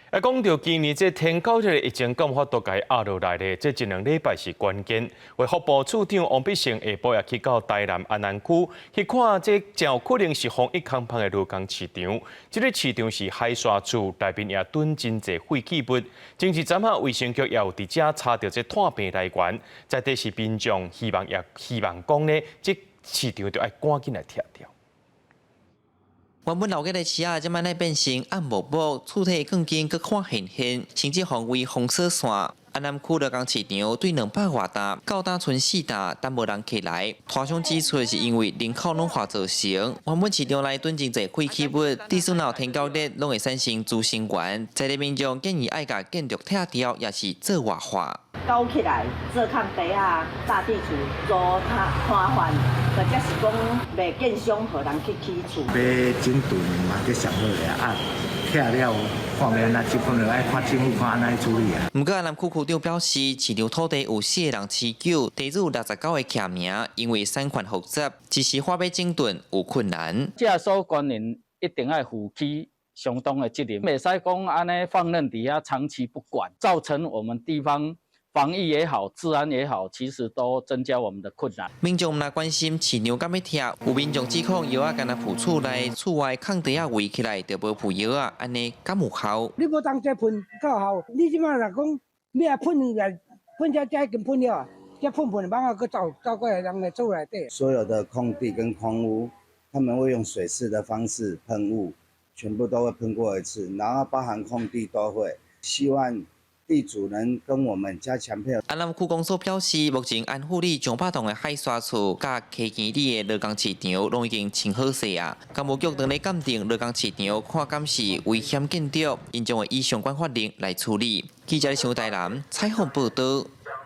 啊，講到今年這天狗這个疫情敢有法度共伊壓落來咧，這一兩禮拜是關鍵。衛福部次長王必勝下晡也去到台南安南區去看，這誠有可能是防疫空縫的勞工市場。這个市場是海沙厝，內面也囤真濟廢棄物。前一陣仔衛生局也有佇遮查著這傳病來源，在地是民眾希望也希望講咧，這市場著愛趕緊來拆掉。原本鬧熱的市仔，這擺咧變成暗摸摸，厝體鋼筋閣看現現，甚至範圍封鎖線。安南區勞工市場對200外擔到今賰4擔，但無人客來。攤商指出，是因為人口老化造成。原本市場內囤真濟廢棄物，地主若有天狗熱，攏會產生滋生源。在地民眾建議愛共建築拆掉，抑是做活化。搞起來做空地仔，大地厝租攤攤販，或者是講賣建商予人去起厝。欲整頓嘛，這上好的啊，拆了看欲按怎這款就愛看政府看按怎處理啊。毋過安南區區長表示，市場土地有四个人持有，地主69个簽名，因為產權複雜，一時話欲整頓有困難。這所官員一定愛負起相當的責任，袂使講按呢放任佇遐長期不管，造成我們地方防疫也好，治安也好，其實都增加我們的困難。民眾毋但關心市場敢欲拆，有民眾指控藥仔干焦鋪厝內，厝外空地仔圍起來就無鋪藥仔，按呢敢有效？你無當這噴夠效，你這擺若講欲來噴來噴這這已經噴了啊，這噴噴蠓仔閣走走過來人的厝內底。所有的空地跟空屋，他們會用水式的方式噴霧，全部都會噴過一次，然後包含空地都會。希望地主能跟我們加強配合。安南區公所表示，目前安富里上百棟的海沙厝、佮溪墘里的勞工市場，攏已經清好勢啊。工務局正咧鑑定勞工市場，看敢是危險建築，𪜶將會依相關法令來處理。記者李台南採訪報導。